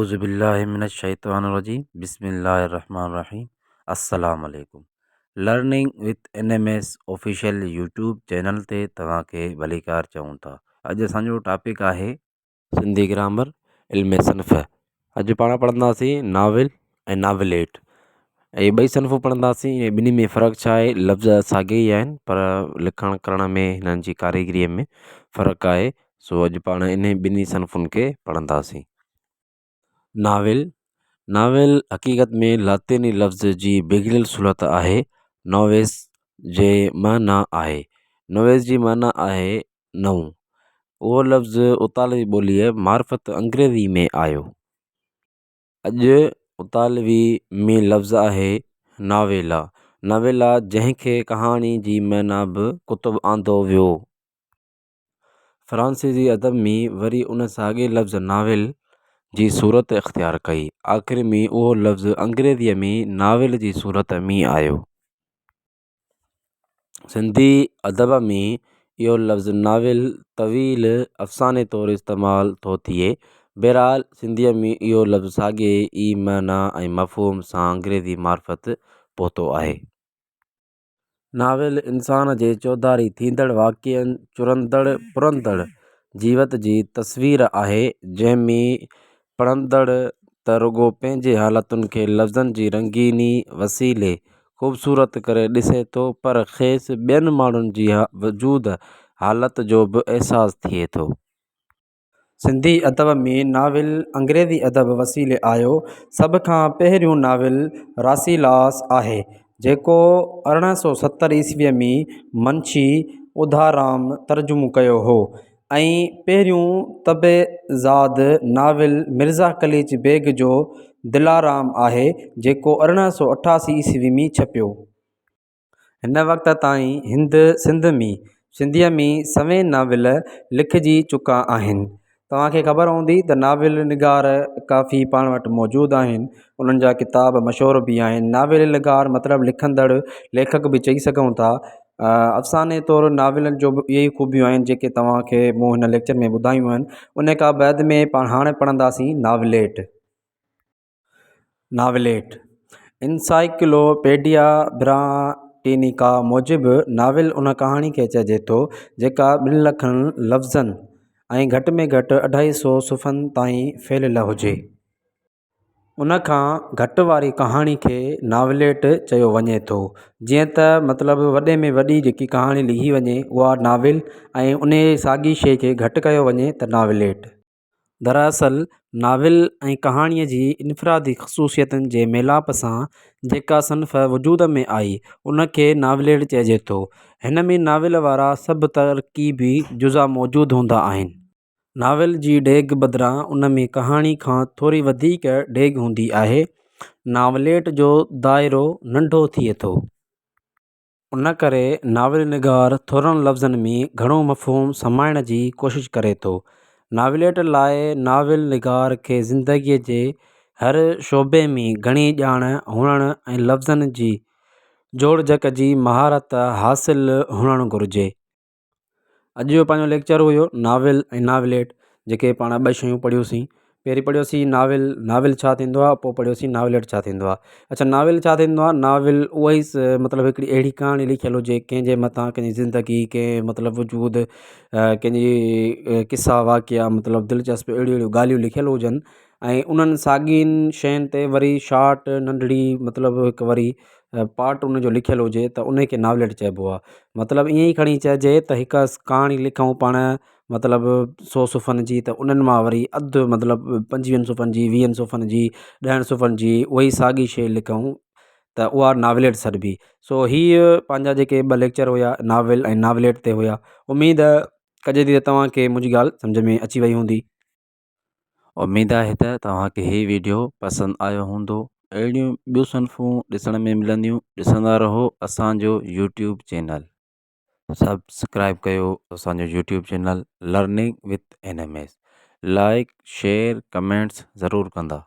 اعوذ بالله من الشيطان الرجيم بسم الله الرحمن الرحيم السلام عليڪم learning with N M S official YouTube channel تي توهان کي ڀليڪار چئون ٿا اڄ اسان جو ٽاپڪ آهي سنڌي گرامر علم صنف اڄ پاڻ پڙهنداسين ناول ۽ ناوليٽ ۽ ٻئي صنفون پڙهنداسين ۽ ٻنهي ۾ فرق ڇا آهي لفظ ساڳيا ئي آهن پر لکڻ ڪرڻ ۾ هنن جي ڪاريگريء ۾ فرق آهي سو اڄ پاڻ انهي ٻنهي صنفن کي پڙهنداسين. ناول، ناول حقيقت ۾ لاطيني لفظ جي بگڙيل صورت آهي نوويس جي معنيٰ آهي. نوويس جي معنيٰ آهي نئون. اهو لفظ اطالوي ٻوليء معرفت انگريزي ۾ آيو. اڄ اطالوي ۾ لفظ آهي ناويلا، Novella، جنهن کي ڪهاڻي جي معنيٰ به ڪتب آندو ويو. فرانسيسي ادب ۾ وري ان ساڳئي لفظ ناول جي صورت اختيار ڪئي. آخر ۾ اهو لفظ انگريزيء ۾ ناول جي صورت ۾ آيو. سنڌي ادب ۾ اهو لفظ ناول طويل افساني طور استعمال ٿو ٿئي. بهرحال سنڌيء ۾ اهو لفظ ساڳئي ئي معنيٰ ۽ مفهوم سان انگريزي معرفت پهتو آهي. ناول انسان جي چوڌاري ٿيندڙ واقعن، چرندڙ پرندڙ جيوت جي تصوير آهي، جنهن ۾ پڙهندڙ ته رڳو پنهنجي حالتن کي لفظن جي رنگيني وسيلي خوبصورت ڪري ڏسي ٿو، پر کيس ٻين ماڻهن جي وجود، حالت جو به احساس ٿئي ٿو. سنڌي ادب ۾ ناول انگريزي ادب وسيلي آيو. سڀ کان پهريون ناول راسيلاس آهي، جيڪو 1870 عيسويء ۾ منشي اڌارام ترجمو ڪيو هو ۽ پهريون طبعزاد ناول مرزا قليچ بيگ جو دلارام آهي، جيڪو 1888 عيسوي ۾ ڇپيو. هن وقت تائين هند سنڌ ۾ سنڌيء ۾ سوين ناول لکجي چڪا آهن. توهان کي خبر هوندي ته ناول نگار ڪافي پاڻ وٽ موجود آهن. انهن جا ڪتاب مشهور به آهن. ناول نگار مطلب لکندڙ ليکڪ به چئي سگهون ٿا. افساني طور ناولن جو به اهي ئي خوبيون آهن جيڪي توهان کي مون هن ليڪچر ۾ ٻڌايون آهن. ان کان بعد ۾ پاڻ هاڻي پڙهنداسين ناوليٽ. ناوليٽ، انسائيڪلوپيڊيا برٽينيڪا موجب ناول ان ڪهاڻي کي چئجي ٿو، جيڪا ٻن لکن لفظن ۽ گهٽ ۾ گهٽ اڍائي سو صفحن تائين ڦهليل هجي. ان کان گهٽ واري ڪهاڻي کي ناوليٽ چيو وڃي ٿو. جيئن ته مطلب وڏي ۾ وڏي جيڪي ڪهاڻي لکي وڃي اها ناول ۽ انهيء ساڳي شيء کي گهٽ ڪيو وڃي ته ناوليٽ. دراصل ناول ۽ ڪهاڻيء جي انفرادي خصوصيتن جي ميلاپ سان جيڪا صنف وجود ۾ آئي، ان کي ناوليٽ چئجي ٿو. هن ۾ ناول وارا سڀ ترڪيبي جزا موجود هوندا آهن. ناول جي ڊيگهه بدران ان ۾ ڪهاڻي کان ٿوري وڌيڪ ڊيگهه هوندي آهي. ناوليٽ جو دائرو ننڍو ٿئي ٿو. ان ڪري ناول نگار ٿورن لفظن ۾ گهڻو مفهوم سمائڻ جي ڪوشش ڪري ٿو. ناوليٽ لاء ناول نگار کي زندگيء جي هر شعبي ۾ گهڻي ڄاڻ هئڻ ۽ لفظن جي جوڙجڪ جي مهارت حاصل هئڻ گهرجي. اڄ جو پنهنجو ليڪچر هيو ناول ۽ ناوليٽ جيڪي پاڻ ٻه شيون پڙهيوسين پهرين پڙهيوسين ناول ناول ڇا ٿيندو آهي پوءِ پڙهيوسين ناوليٽ ڇا ٿيندو آهي اڇا ناول ڇا ٿيندو آهي ناول اها ئي مطلب هڪڙي اهڙي ڪهاڻي لکيل هجي ڪنهن جي مٿان ڪنهن جي زندگي ڪنهن مطلب وجود ڪنهن جي قصا واقعا مطلب دلچسپ اهڙيون اهڙيون ڳالهيون لکيل هجن ۽ انهن ساڳين شين تي وري شارٽ ننڍڙي مطلب هڪ وري پارٽ ان جو لکيل هجي ته ان کي ناوليٽ چئبو آهي مطلب ائين ئي کڻي چئجي ته هڪ ڪهاڻي لکون پاڻ مطلب سو صفحن جي ته انهن مان وري اڌ مطلب پنجويهن صفحن جي ويهن صفحن جي ڏهن صفحن جي اها ئي ساڳي شيءِ لکون ته اها ناوليٽ سڏبي سو هيءَ پنهنجا جيڪي ٻه ليڪچر هيا ناول ۽ ناوليٽ تي هيا اميد ڪجي ٿي ته توهان کي منهنجي ڳالهه سمجهه ۾ اچي وئي هوندي. اميد آهي ته توهان کي هي ويڊيو پسند آيو هوندو اهڙيون ٻيون صنفون ڏسڻ ۾ ملنديون ڏسندا رهو اسان جو يوٽيوب چينل سبسڪرائب ڪيو اسان جو YouTube channel learning with N M S like share comments ضرور ڪندا.